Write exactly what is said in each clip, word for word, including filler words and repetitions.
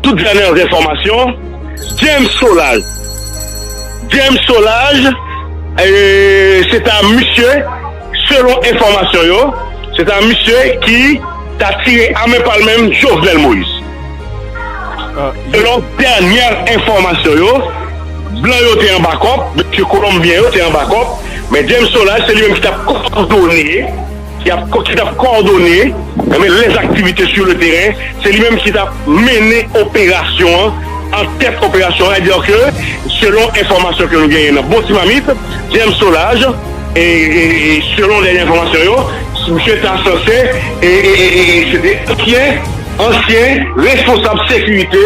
tout dènyè enfòmasyon, James Solages. James Solages, e, se ta misye, selon enfòmasyon yo, se ta misye ki ta tire a men pa l menm Jovenel Moïse. Selon dènyè enfòmasyon yo, blan yo te anba kòb, mesye kolonbyen yo te anba kòb, men James Solages, se li menm ki t ap kowòdone, ki ap, ki t ap kowòdone, enben, lèzaktivite sou le teren, se li menm ki t ap mennen operasyon an, an tèt operasyon an, sètadi ke, selon enfòmasyon ke nou genyen nan Bon Ti Mamit, James Solages, e, e, e selon dènyè enfòmasyon yo, misye ta sanse, e, e, e, e, e se te ansyen, ansyen responsab sekirite,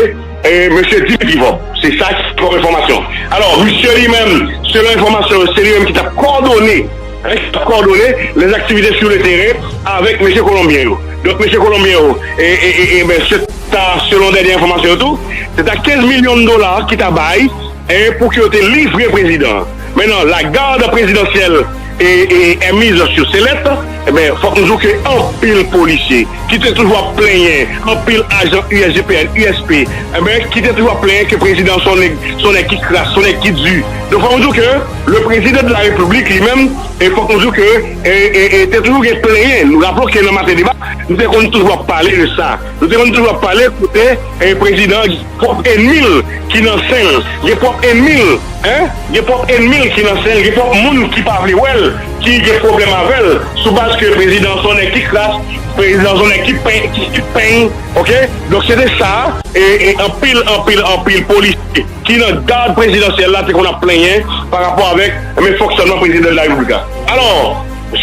e, mesye Dimitri Vorbe. Se sa ki kòm enfòmasyon. Alò, misye li menm, selon enfòmasyon yo, se li menm ki t ap kòdone, hein, ki t ap kòdone lèzaktivite sou le teren avèk mesye kolonbyen yo. Donk, mesye kolonbyen yo, e, e, e, e, ben, se ta, selon dènyè enfòmasyon yo tou, se ta kenz milyon dola ki ta bay, e, pou ke yo te livre prezidan an. Mentnan, lagarde prezidansyèl e, e, est mise sur sellette, enben, fòk nou di w ke anpil polisye ki te toujou ap plenyen, anpil ajan U S G P N, U S P, enben, ki te toujou ap plenyen ke prezidan se yon nèg, se yon nèg ki kras, se yon nèg ki di. Donk, fòk nou di w ke le président de la République, li menm, e fòk nou di w ke, e, e, e, te toujou gen plenyen. Nou raple w ke nan Maten Deba, nou te konn toujou ap pale de sa. Nou te konn toujou ap pale kote, e, prezidan pwòp ènmi l ki nan sen l, gen pwòp ènmi l, hein, gen pwòp ènmi l ki nan sen l, gen pwòp moun ki pa vle wè l, ki gen pwoblèm avè l, sou baz ke prezidan se yon nèg ki kras, prezidan se yon nèg ki peny, ki, ki peny, oke? Donk, se te sa, e, e anpil, anpil, anpil polisye ki nan gad prezidansyèl la te konn ap plenyen pa rapò avèk, men, fonksyònman prezidan de la repiblik la. Alò,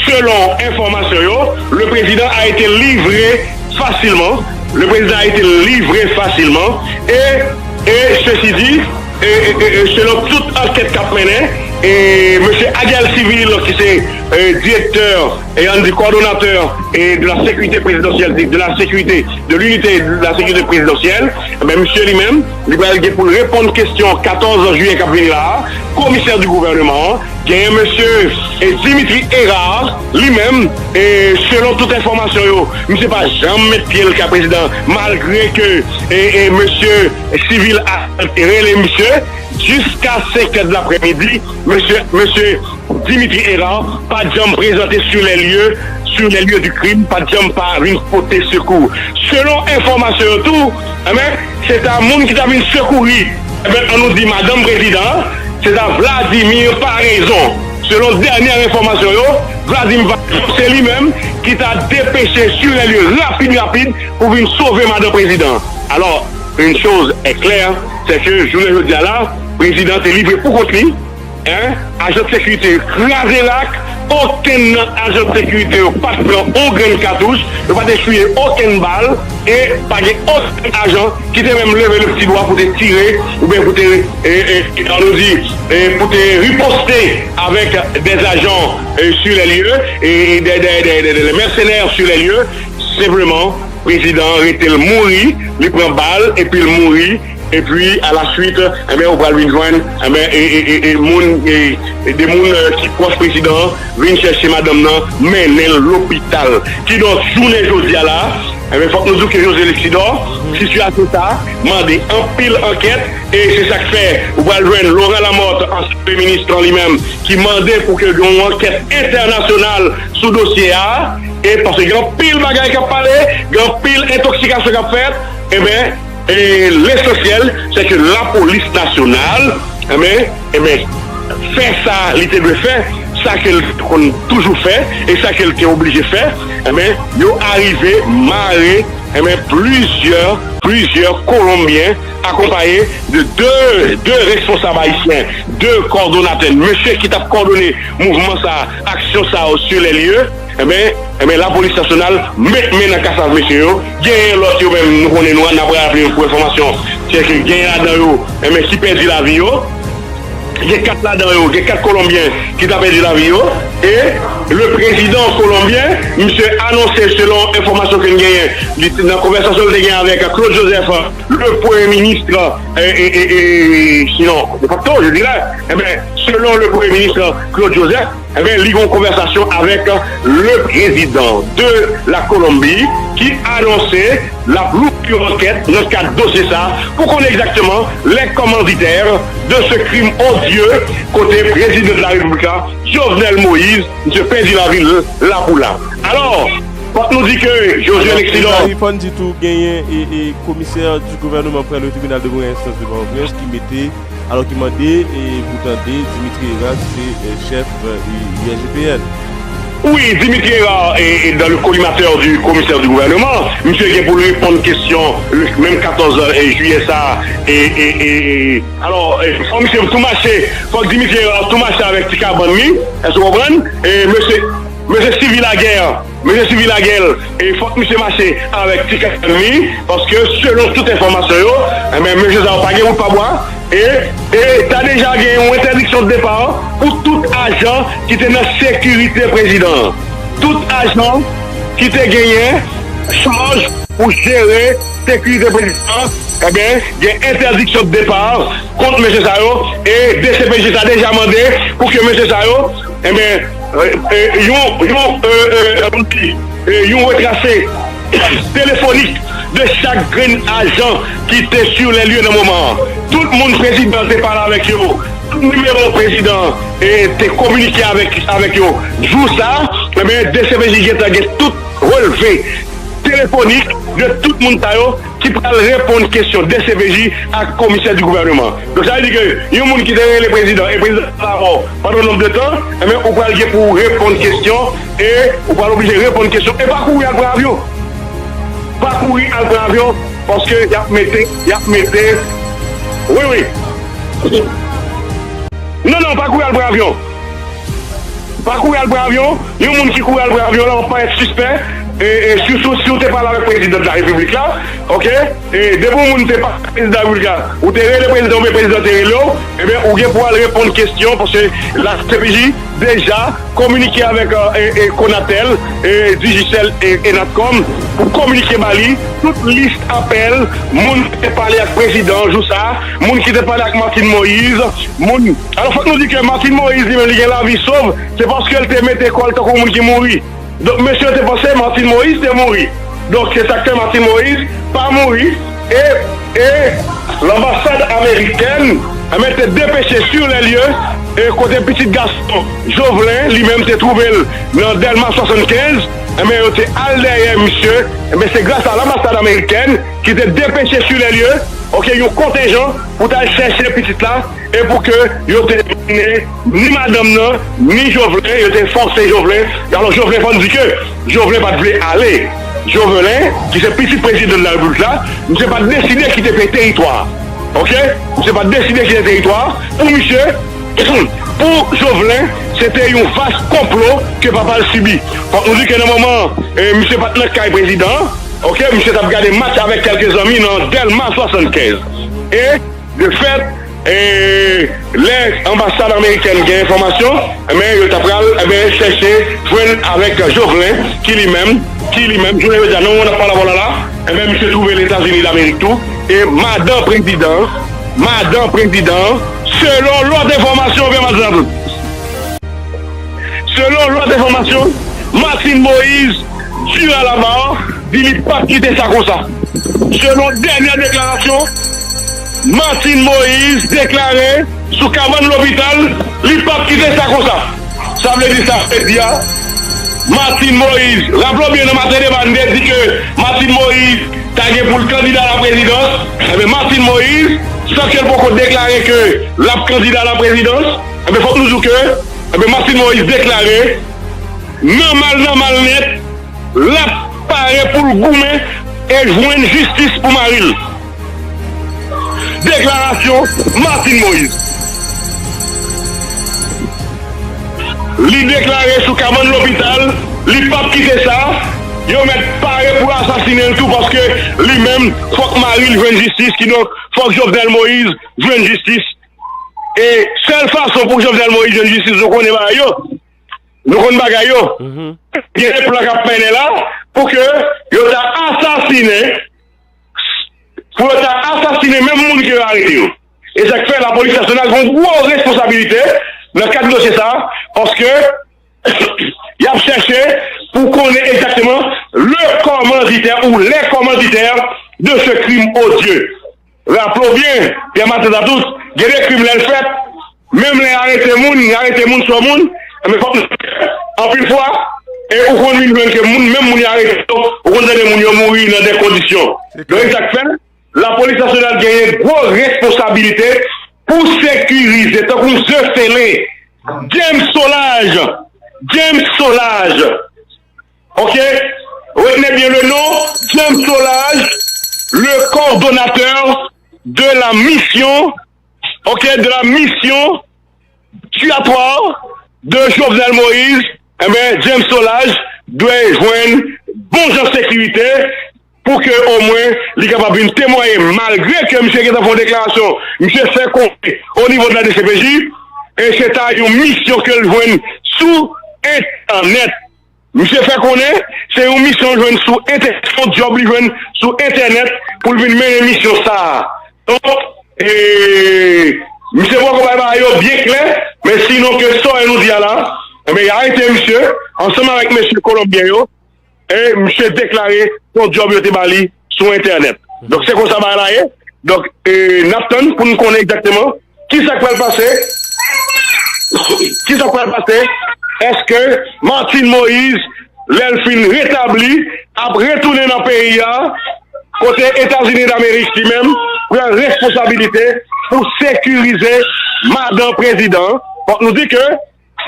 selon enfòmasyon yo, le président a été livré facilement. Le président a été livré facilement. Et, et ceci dit, et, et, et, et selon tout ankèt k ap mennen, e mesye Aguel Civil, ki se, e, direktè, e ann di kòdonatè, e de la sécurité présidentielle, de, de la sécurité, de l'unité de la sécurité présidentielle, men misye li menm, li pral gen pou l reponn kesyon katòz jiyè k ap vini la a, commissaire du gouvernement, genyen mesye, e, Dimitri Hérard, li menm, e, selon tout enfòmasyon yo, misye pa janm met pye l kay prezidan, malgre ke, e, e, mesye Civil a rele misye, jiska senk è de laprèmidi, mesye, mesye Dimitri Hérard pa t janm prezante sur les lieux, sur les lieux du crime, pa t janm pa vin pote sekou. Selon enfòmasyon yo tou, enben, se ta moun ki ta vin sekouri, enben, ann nou di madanm prezidan an, se ta Vladimir Paraison. Selon dènyè enfòmasyon yo, Vladimir Paraison, se li menm ki ta depeche sur les lieux rapid, rapid pou vin sove madanm prezidan an. Alò, une chose est claire, c'est que jounen jodi a la, prezidan an te livre pou kont li, hein, ajan de sekirite yo kraze rak, okenn nan ajan de sekirite yo pa t pran on grenn katouch, yo pa t eswiye okenn bal, e pa gen okenn ajan ki te menm leve le pti dwa pou te tire, oubyen pou te, e, e, ann nou di, e, pou te riposte avèk des agents, e, sur les lieux, e, e, des, des, des, des, des mercenaires sur les lieux. Senpleman, prezidan an rete l mouri, li pran bal, epi l mouri, epi, alaswit, enben, ou pral vin jwenn, enben, e, e, e, e, moun, e, e, de moun, e, ki pwòch prezidan an vin chèche madanm nan, mennen l lopital. Kidonk, jounen jodi a la, enben, fòk nou di w ke José Lexidor, sitiyasyon sa a mande anpil ankèt, e se sa k fè ou pral jwenn Laurent Lamothe, ansyen premye minis lan li menm, ki mande pou ke gen yon ankèt entènasyonal sou dosye a, e paske gen anpil bagay k ap pale, gen anpil entoksikasyon k ap fèt, enben, e lesansyèl, se ke lapolis nasyonal, enben, enben, fè sa li te dwe fè, sa ke l te konn toujou fè, e sa ke l te oblije fè, enben, yo arive mare, enben, plizyè, plizyè Kolonbyen akonpaye de de, de responsab ayisyen, de kòdonatè, mesye ki t ap kòdone mouvman sa a, aksyon sa yo sur les lieux, enben, enben, lapolis nasyonal met men nan kasaj mesye yo. Genyen lòt yo menm, nou konnen nou, n ap raple pou enfòmasyon, se ke genyen ladan yo, enben, ki pèdi lavi yo. Gen kat ladan yo, gen kat Kolonbyen ki ta pèdi lavi yo. E le prezidan kolonbyen, misye anonse, selon enfòmasyon ke n genyen, li, nan konvèsasyon l te gen avèk Claude Joseph, le premye minis, e, e, e, e, sinon, de facto, je dirais, enben, selon le premye minis Claude Joseph, Ebyen, li gen yon konvèsasyon avèk le président de la Colombie ki anonse l ap louvri yon ankèt nan kad dosye sa a pou konnen egzakteman les commanditaires de ce crime odieux kote prezidan de la repiblik la, Jovenel Moïse, misye pèdi lavi l la pou la. Alò, fòk nou di ke Josué Lexidor. Fò n di tou genyen e, e komisè di gouvènman prè le tribinal de première instance de Pòtoprens ki mete alò ki mande e, pou tande Dimitri Hérard, ki se e, chèf e, U R G P N. Wi, Dimitri Hérard e, e dans le collimateur du commissaire du gouvernement, misye gen pou l reponn kesyon le menm katòz e, jiyè sa a, e, e, e, e, alò, e, fò misye tou mache, fòk Dimitri Hérard tou mache avèk ti kabann li, èske w konprann? E, mesye, mesye Sylvie Laguerre, mesye Sylvie Laguerre, e fòk misye mache avèk ti kabann li, paske selon tout enfòmasyon yo, enben, mesye sa yo pa gen wout pa bwa, e, e ta deja gen yon entèdiksyon de depa pou tout ajan ki te nan sekirite prezidan an. Tout ajan ki te genyen chaj pou jere sekirite prezidan an, enben, gen entèdiksyon de depa kont mesye sa yo, e D C P J ta deja mande pou ke mesye sa yo, enben, e, e, yon, yon, e, e, e, yon retrase telefonik de chak grenn ajan ki te sur les lieux nan moman an. Tout moun prezidan te pale avèk yo, tout nimewo prezidan e te kominike avèk, avèk yo. Jou sa, enben, D C P J gentan gen tout relve telefonik de tout moun sa yo ki pral reponn kesyon D C P J ak komisè di gouvènman. Donk, sa vle di ke yon moun ki te rele prezidan, e prezidan pa la mò pandan yon nonb de tan, enben, ou pral gen pou w reponn kesyon, e ou pral oblije reponn kesyon, e pa kouri al pran avyon. Pa kouri al pran avyon, paske y ap mete, y ap mete, wi, wi. Non, non, pa kouri al pran avyon. Pa kouri al pran avyon. Yon moun ki kouri al pran avyon la, w ap parèt sispè. E, e, sitou si w te pale avèk prezidan de la repiblik la, oke? E depi yon moun te pale ak prezidan de la repiblik la, ou te rele prezidan oubyen prezidan te rele w, ebyen, ou gen pou al reponn kesyon, paske la D C P J deja kominike avèk, e, e, Conatel, e, Digicel, e, e Natcom pou kominike ba li tout lis apèl moun ki te pale ak prezidan an jou sa a, moun ki te pale ak Martine Moïse, moun. Alò, fòk nou di ke Martine Moïse, li menm, li gen lavi sov, se paske l te mete kò l tankou moun ki mouri. Donk, mesye yo te panse Martine Moïse te mouri. Donk, se sa k fè Martine Moïse pa mouri. E, e lanbasad amerikèn, enben, te depeche sur les lieux, e kote pitit gason Jovelin, li menm, te twouve l nan Dèlma swasannkenz, enben, yo te al dèyè misye. Enben, se gras a lanbasad amerikèn ki te depeche sur les lieux, oke, yon kontenjan pou t al chèche pitit la, e pou ke yo te mennen ni madanm nan, ni Jovelin, yo te fòse Jovelin. Alò, Jovelin, fò n di ke Jovelin pa t vle ale. Jovelin, ki se pitit prezidan de la repiblik la, misye pa t deside kite peyi teritwa a. Oke? Misye pa t deside kite teritwa a. Pou misye, pou Jovelin, se te yon vas konplo ke papa l sibi. Fòk nou di ke nan moman, e, misye pa t nan kay prezidan an, oke, misye t ap gade match avèk kèlke zanmi nan Dèlma swasannkenz. E, de fèt, e, lè anbasad amerikèn gen enfòmasyon, men yo ta pral, enben, chèche jwenn avèk Jovelin, ki li menm, ki li menm, jounen jodi a, nan moman n ap pale avè w la la, enben, misye twouve Lèzetazini Damerik tou, e madan prezidan, madan prezidan, selon lòt enfòmasyon, oubyen madan. Selon lòt enfòmasyon, Martine Moïse, Durand-Labarre, di li p ap kite sa konsa. Selon dènyè deklarasyon, Martine Moïse deklare sou kabann lopital, li p ap kite sa konsa. Sa vle di sa, vle di a, Martine Moïse, raple w byen nan maten deba, n te di ke Martine Moïse ta gen pou l kandida a la prezidans. Ebyen, Martine Moïse, san ke l poko deklare ke l ap kandida a la prezidans, ebyen, fòk nou di w ke Ebyen, Martine Moïse deklare, nan mal, nan mal nèt, l ap pare pou l goumen e jwenn jistis pou mari l. Deklarasyon Martine Moïse. Li deklare sou kabann lopital, li p ap kite sa, yo mèt pare pou asasinen l tou, paske li menm, fòk mari l jwenn jistis, kidonk, fòk Jovenel Moïse jwenn jistis. E sèl fason pou Jovenel Moïse jwenn jistis, nou konnen bagay yo. Nou konn bagay yo. Gen de plan k ap mennen la pou ke yo ta asasinen, pou yo ta asasinen menm moun ke yo arete yo. E sa k fè lapolis nasyonal gen yon gwo responsabilite nan kad dosye sa a, paske y ap chèche pou konnen egzakteman le kòmanditè ou les commanditaires de ce crime odieux. Raple w byen, Pierre Martin Tatout, gen de krim lè l fèt, menm lè y arete moun, y arete moun sou moun, men fòk anpil fwa, e ou konn vin jwenn ke moun, menm moun y arete yo, ou konn tande moun yo mouri nan de kondisyon. Donk, e sa k fè, Lapolis Nasyonal genyen gwo responsabilite pou sekirize, tankou m ze sele, James Solages, James Solages, ok, retenez bien le nom, James Solages, le coordonnateur de la mission, ok, de la mission tuyatoire de Jovenel Moïse, enben, James Solages dwe jwenn bon jan sekirite pou ke omwen li kapab vin temwaye, malgre ke misye gentan fè yon deklarasyon, misye fè konnen o nivo de la D C P J, e se ta yon misyon ke l jwenn sou entènèt. Misye fè konnen se yon misyon l jwenn sou entè, se yon djòb li jwenn sou entènèt pou l vin mennen misyon sa a. Donk, e, misye poko bay bagay yo byen klè, men sinon ke sa nou di a la, enben, y arete misye ansanm avèk mesye kolonbyen yo, e misye deklare se yon djòb yo te ba li sou entènèt. Donk, se konsa bagay la ye. Donk, e, n ap tann pou n konnen egzakteman kisa k pral pase? Kisa k pral pase? Èske Martine Moïse, lè l fin retabli, ap retounen nan peyi a, kote Etazini Damerik li menm pran responsabilite pou sekirize madan prezidan an? Fòk nou di ke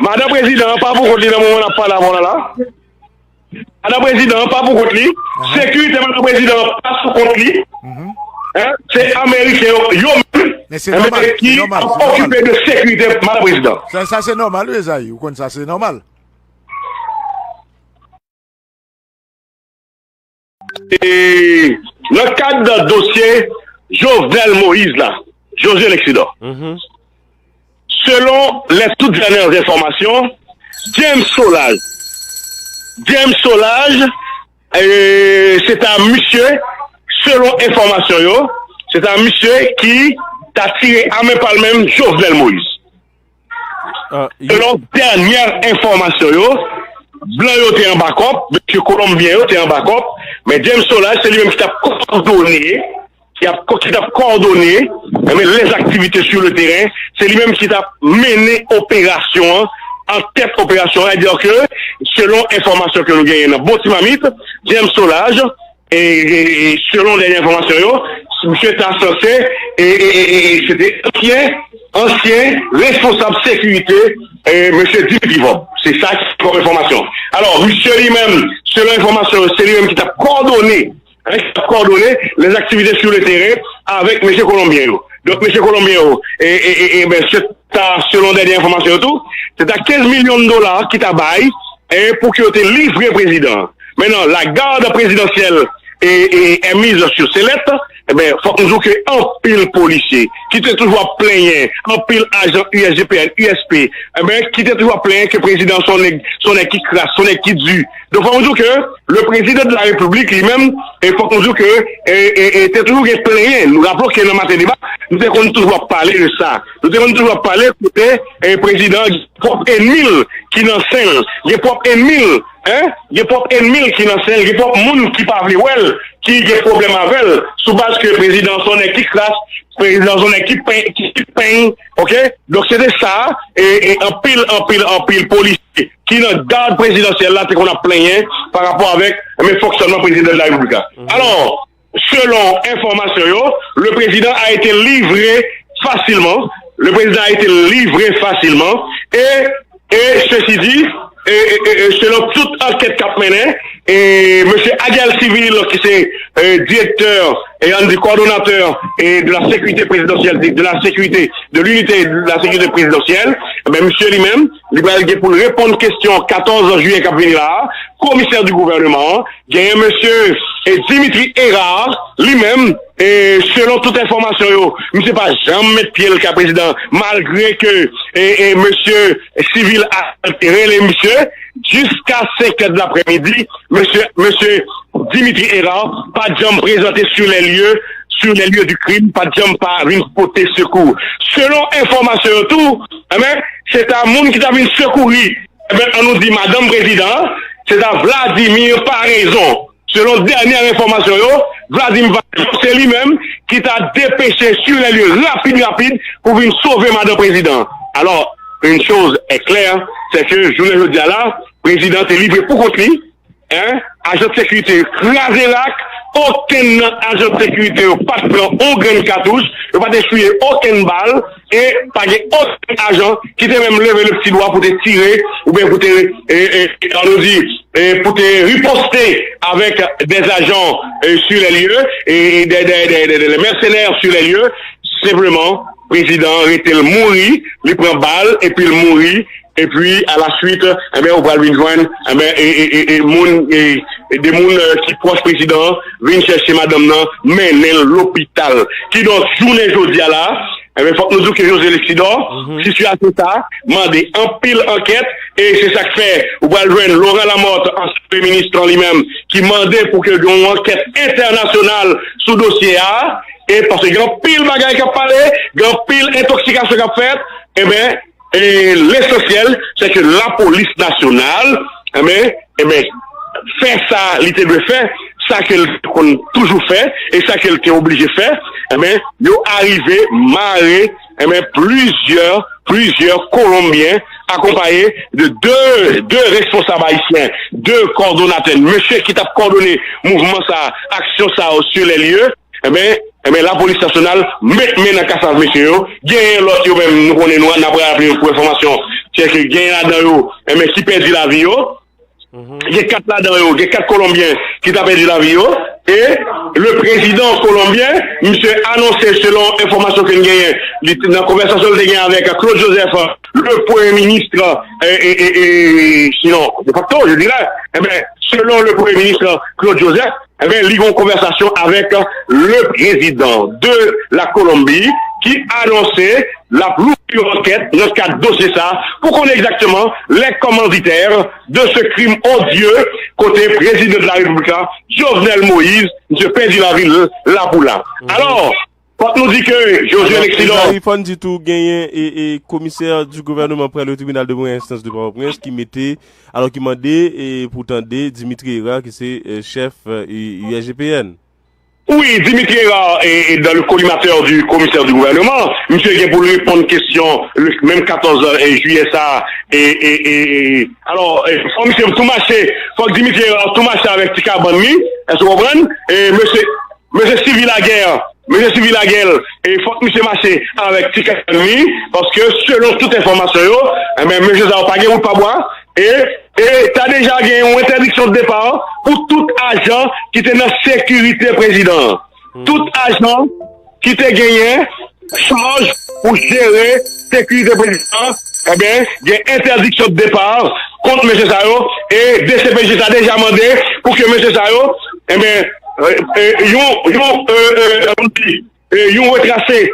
madan prezidan an pa pou kont li nan moman n ap pale avè w la la. Madan prezidan an pa pou kont li. Sekirite madan prezidan an pa sou kont li. Hein? Se Ameriken yo, yo menm, enben, ki ap okipe de sekirite madan prezidan. Sa, sa se nòmal, wi, Ezayi. Ou konn sa, se nòmal. E nan kad dosye Jovenel Moïse la, Josué Lexidor, selon les toutes dernières informations, James Solages, James Solages, e, se ta misye, selon enfòmasyon yo, se ta misye ki ta tire a men pa l menm Jovenel Moïse. Selon dènyè enfòmasyon yo, blan yo te anba kòb, mesye kolonbyen yo te anba kòb, men James Solages se li menm ki t ap kòdone, ki ap, ki t ap kòdone, enben, les activités sur le terrain, se li menm ki t ap mennen operasyon an, an tèt operasyon an, sètadi ke, selon enfòmasyon ke nou genyen nan Bon Ti Mamit, James Solages, e, e, e, selon dènyè enfòmasyon yo, misye ta sanse, e, e, e, e, e, se te ansyen, ansyen responsab sekirite, e, mesye Dimitri Vorbe. Se sa ki kòm enfòmasyon. Alò, misye li menm, selon enfòmasyon yo, se li menm ki t ap kòdone, hein, ki t ap kòdone les activités sur le terrain avèk mesye kolonbyen yo. Donk, mesye kolonbyen yo, e, e, e, e, ben, se ta, selon dènyè enfòmasyon yo tou, se ta kenz milyon dola ki ta bay, e, pou ke yo te livre prezidan an. Mentnan, la garde présidentielle est, est, est mise sur select, enben, fòk nou di w ke anpil polisye ki te toujou ap plenyen, anpil ajan U S G P N, U S P, enben, ki te toujou ap plenyen ke prezidan se yon nèg, se yon nèg ki kras, se yon nèg ki di. Donk, fòk nou di w ke le président de la République li menm, e fòk nou di w ke, e, e, e, te toujou gen plenyen. Nou raple w ke nan Maten Deba, nou te konn toujou ap pale de sa. Nou te konn toujou ap pale kote, e, prezidan an gen pwòp ènmi l ki nan sen l, gen pwòp ènmi l, hein, gen pwòp ènmi l ki nan sen l, gen pwòp moun ki pa vle wè l, ki gen pwoblèm avè l, sou baz ke prezidan an se yon nèg ki kras, prezidan an se yon nèg ki peny, ki peny, ok? Donk, se te sa, e, e anpil, anpil, anpil polisye ki nan gad prezidansyèl la te konn ap plenyen pa rapò avèk, men, fonksyònman prezidan de la repiblik la. Alò, selon enfòmasyon yo, le président a été livré facilement. Le président a été livré facilement. Et, et ceci dit, et, et, et, et selon tout ankèt k ap mennen, e mesye Aguel Civil, ki se, e, direktè, e, ann di kòdonatè, e, de la sécurité présidentielle, de, de la sécurité, de l'unité de la sécurité présidentielle, ben, misye li menm, li pral gen pou l reponn kesyon katòz jiyè k ap vini la a, komisè di gouvèneman an, genyen mesye, e, Dimitri Hérard, li menm, e, selon tout enfòmasyon yo, misye pa janm met pye l kay prezidan, malgre ke, e, e, mesye Civil a rele misye, jiska senk è de laprèmidi, mesye, mesye Dimitri Hérard pa t janm prezante sur les lieux, sur les lieux du crime, pa t janm pa vin pote sekou. Selon enfòmasyon yo tou, enben, se ta moun ki ta vin sekouri Enben, ann nou di madanm prezidan an, se ta Vladimir Paraison. Selon dènyè enfòmasyon yo, Vladimir Paraison, se li menm ki ta depeche sur les lieux rapid, rapid pou vin sove madanm prezidan. Alors, une chose est claire, c'est que jounen jodi a la, prezidan te livre pou kont li, en, ajan de sekirite yo kraze rak, okenn nan ajan de sekirite yo pa t pran on grenn katouch, yo pa t eswiye okenn bal, e pa gen okenn ajan ki te menm leve le pti dwa pou te tire, oubyen pou te, e, e, ann nou di, e, pou te riposte avec des agents, e, sur les lieux, e, e, des, des, des, des, des mercenaires sur les lieux. Senpleman, prezidan an rete l mouri, li pran bal, epi l mouri, epi a la suite, enben, ou pral vin jwenn, enben, e, e, e, e moun, e, e de moun, e, ki pwòch prezidan an vin chèche madanm nan, mennen l lopital. Kidonk, jounen jodi a la, enben, fòk nou di w ke José Lexidor, sitiyasyon sa a mande anpil ankèt, e se sa k fè ou pral jwenn Laurent Lamothe, ansyen premye minis lan li menm, ki mande pou ke gen yon ankèt entènasyonal sou dosye a, e paske gen anpil bagay k ap pale, gen anpil entoksikasyon k ap fèt, enben, e lesansyèl, se ke lapolis nasyonal, enben, enben, fè sa li te dwe fè, sa ke l te konn toujou fè, e sa ke l te oblije fè, enben, yo arive mare, enben, plizyè, plizyè Kolonbyen akonpaye de de, de responsab ayisyen, de kòdonatè, mesye ki t ap kòdone mouvman sa, aksyon sa yo sur les lieux, enben, enben, lapolis nasyonal met men nan kasav mesye yo. Genyen lòt yo menm, nou konnen, nou, n ap raple yo pou enfòmasyon, se ke genyen ladan yo, enben, ki pèdi lavi yo. Gen kat ladan yo, gen kat Kolonbyen ki ta pèdi lavi yo. E le prezidan kolonbyen, misye anonse, selon enfòmasyon ke n genyen, li, nan konvèsasyon l te gen avèk Claude Joseph, le premye minis, e, e, e, e, sinon, de facto, je dirais, enben, selon le premye minis Claude Joseph, enben, li gen yon konvèsasyon avèk le président de la Colombie ki anonse l ap louvri yon ankèt nan kad dosye sa pou konnen egzakteman les commanditaires de ce crime odieux kote prezidan de la repiblik la, Jovenel Moïse, misye pèdi lavi l la pou la. Alò, fòk nou di ke Josué Lexidor. Fò n di tou genyen e, e komisè du gouvèneman prè le tribinal de première instance de Pòtoprens ki mete, alò ki mande e pou tande Dimitri Hérard ki se e, chèf e, U S G P N. Oui, Dimitri Hérard est, est dans le collimateur du commissaire du gouvernement. Misye gen pou l reponn kesyon le menm katòz jiyè sa. E, e, e, e, alò, e, fò misye tou mache, fòk Dimitri Hérard tou mache avèk ti kabann li. Èske w konprann? E mesye, mesye Sylvie Laguerre, mesye Sylvie Laguerre, e fòk misye mache avèk ti kabann li, paske selon tout enfòmasyon yo, enben, mesye sa yo pa gen wout pa bwa, e, e ta deja gen yon entèdiksyon de depa pou tout ajan ki te nan sekirite prezidan an. Tout ajan ki te genyen chaj pou jere sekirite prezidan an, enben, gen entèdiksyon de depa kont mesye sa yo, e D C P J ta deja mande pou ke mesye sa yo, enben, e, e, yon, yon, e, e, e, yon retrase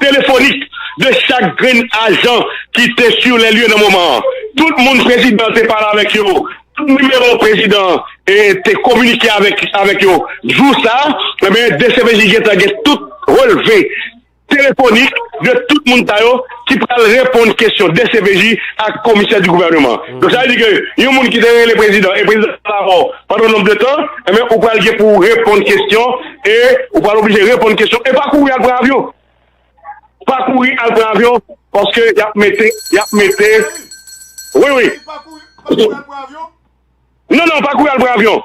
telefonik de chak grenn ajan ki te sur les lieux nan moman an. Tout moun prezidan te pale avèk yo, tout nimewo prezidan e te kominike avèk, avèk yo. Jou sa, enben, D C P J gentan gen tout relve telefonik de tout moun sa yo ki pral reponn kesyon D C P J ak komisè di gouvèneman. Donk, sa vle di ke yon moun ki te rele prezidan, e prezidan pa la avè w pandan yon nonb de tan, enben, ou pral gen pou w reponn kesyon, e ou pral oblije reponn kesyon, e pa kouri al pran avyon. Pa kouri al pran avyon, paske y ap mete, y ap mete, wi, wi. Non, non, pa kouri al pran avyon.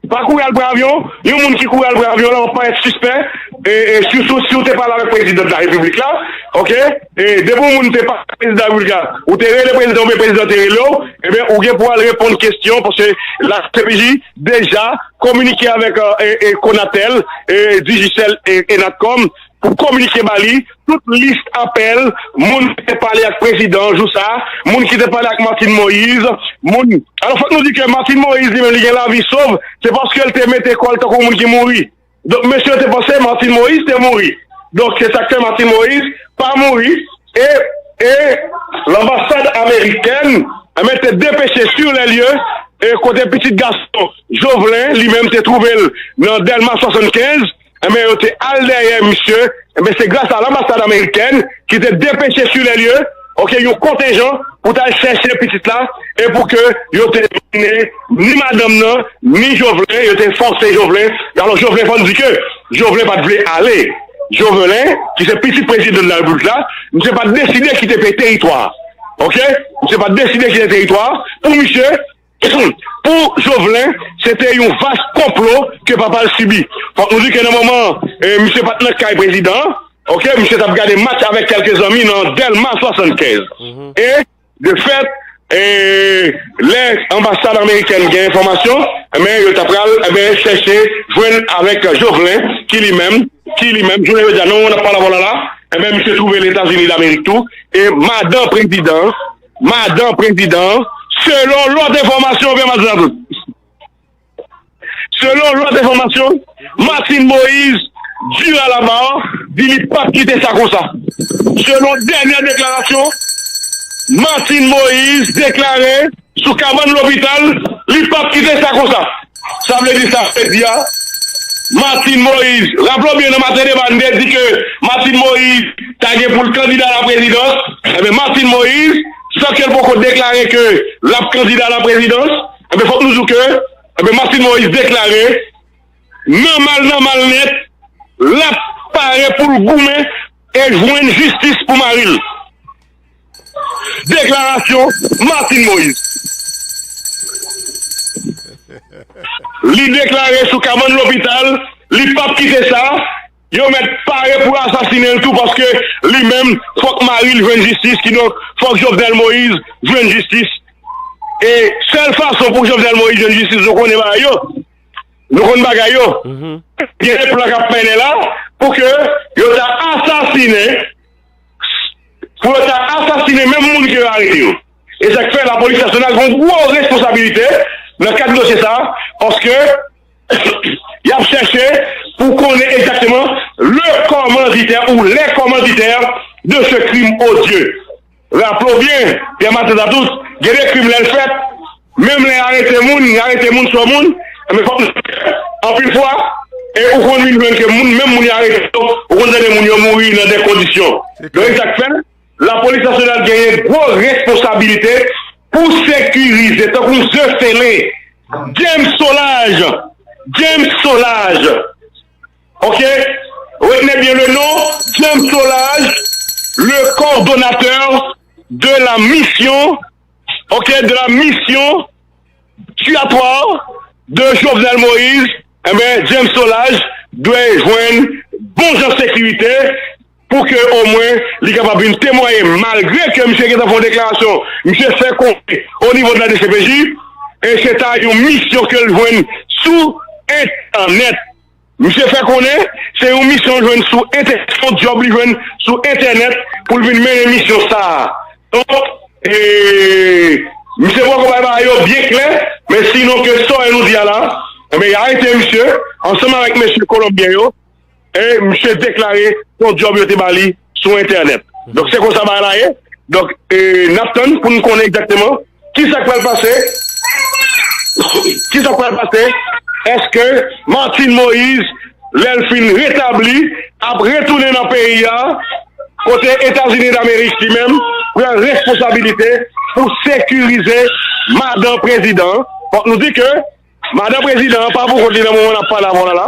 Pa kouri al pran avyon. Yon moun ki kouri al pran avyon la, w ap parèt sispè. E, e, sitou si w te pale avèk prezidan de la repiblik la, oke? E depi yon moun te pale avèk prezidan de la repiblik la, ou te rele prezidan oubyen prezidan te rele w, ebyen, ou gen pou al reponn kesyon, paske la C P J deja kominike avèk, e, e, Conatel, e, Digicel, e, e Natcom, pou kominike ba li tout lis apèl moun ki te pale ak prezidan jou sa, moun ki te pale ak Martine Moïse, moun. Alò, fòk nou di ke Martine Moïse, li menm, li gen lavi sov, se paske l te mete kò l tankou moun ki mouri. Donk, mesye yo te panse Martine Moïse te mouri. Donk, se sa k fè Martine Moïse pa mouri. E, e lanbasad amerikèn, enben, te depeche sur les lieux, e kote pitit gason Jovelin, li menm, te twouve l nan Dèlma swasannkenz, enben, yo te al dèyè misye. Enben, se gras a lanbasad amerikèn ki te depeche sur les lieux, ok, yon kontenjan pou t al chèche pitit la, e pou ke yo te mennen ni madanm nan, ni Jovelin, yo te fòse Jovelin. Alò, Jovelin, fò n di ke Jovelin pa t vle ale. Jovelin, ki se pitit prezidan de la repiblik la, misye pa t deside kite peyi teritwa a. Ok? Misye pa t deside kite teritwa a. Pou misye, pou Jovelin, se te yon vas konplo ke papa l sibi. Fòk nou di ke nan moman, eh, misye pa t nan kay prezidan an, ok, misye t ap gade match avèk kèlke zanmi nan Dèlma swasannkenz. E, de fèt, eh, lè anbasad amerikèn gen enfòmasyon, enben, yo ta pral, enben, chèche jwenn avèk Jovelin, ki li menm, ki li menm, jounen jodi a, nan moman n ap pale avè w la la, enben, misye twouve l Etazini Damerik tou, e madan prezidan, madan prezidan, selon lòt enfòmasyon, Pè Matisyatou. Selon lòt enfòmasyon, Martine Moïse, Durand Labarre, di li p ap kite sa konsa. Selon dènyè deklarasyon, Martine Moïse deklare sou kabann lopital, li p ap kite sa konsa. Sa vle di sa, vle di a, Martine Moïse, raple w byen nan maten deba, n te di ke Martine Moïse ta gen pou l kandida a la prezidans. Ebyen, Martine Moïse, san ke l poko deklare ke l ap kandida a la prezidans, ebyen, fòk nou di w ke, ebyen, Martine Moïse deklare, nòmal, nòmal nèt, l ap pare pou l goumen e jwenn jistis pou mari l. Deklarasyon Martine Moïse. Li deklare sou kabann lopital, li p ap kite sa, yo mèt pare pou asasinen l tou, paske li menm, fòk mari l jwenn jistis, kidonk, fòk Jovenel Moïse jwenn jistis. E sèl fason pou Jovenel Moïse jwenn jistis, nou konnen bagay yo. Nou konn bagay yo. Gen de plan k ap mennen la pou ke yo ta asasinen, pou yo ta asasinen menm moun ke yo arete yo. E sa k fè lapolis nasyonal gen yon gwo responsabilite nan kad dosye sa a, paske y ap chèche pou konnen egzakteman le commanditaire ou les commanditaires de ce crime odieux. Raple w byen, Pè Matant Atout, gen de krim lè l fèt, menm lè y arete moun, y arete moun sou moun, men fòk anpil fwa, e ou konn vin jwenn ke moun, menm moun y arete yo, ou konn tande moun yo mouri nan de kondisyon. Donk, e sa k fè, lapolis nasyonal genyen gwo responsabilite pou sekirize, tankou ze sele, James Solages, James Solages, ok, retenez bien le nom, James Solages, le coordonnateur de la mission, ok, de la mission tuatoire de Jovenel Moïse, eh bien, James Solages dwe jwenn bon jan sekirite pou ke omwen li kapab vin temwaye, malgre ke misye gentan fè yon deklarasyon, misye fè konnen o nivo de la D C P J, e se ta yon misyon ke l jwenn sou entènèt. Misye fè konnen se yon misyon l jwenn sou entènèt, se yon djòb li jwenn sou entènèt pou l vin mennen misyon sa a. Donk, e, misye poko bay bagay yo byen klè, men sinon ke sa nou di a la, enben, y arete misye ansanm avèk mesye kolonbyen yo, e misye deklare se yon djòb yo te ba li sou entènèt. Donk, se konsa bagay la ye. Donk, e, n ap tann pou n konnen egzakteman kisa k pral pase. Kisa k pral pase? Èske Martine Moïse, lè l fin retabli, ap retounen nan peyi a, kote Etazini Damerik li menm pran responsabilite pou sekirize madan prezidan an? Fòk nou di ke madan prezidan an pa pou kont li nan moman n ap pale avè w la la.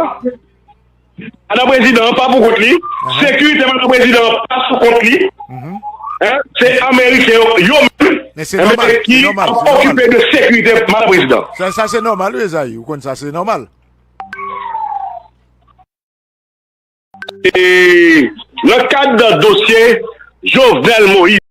Madan prezidan an pa pou kont li. Sekirite madan prezidan an pa sou kont li. Hein? Se Ameriken yo, yo menm, enben, ki ap okipe de sekirite madan prezidan. Sa, sa se nòmal, wi, Ezayi. Ou konn sa, se nòmal. E nan kad dosye Jovenel Moïse,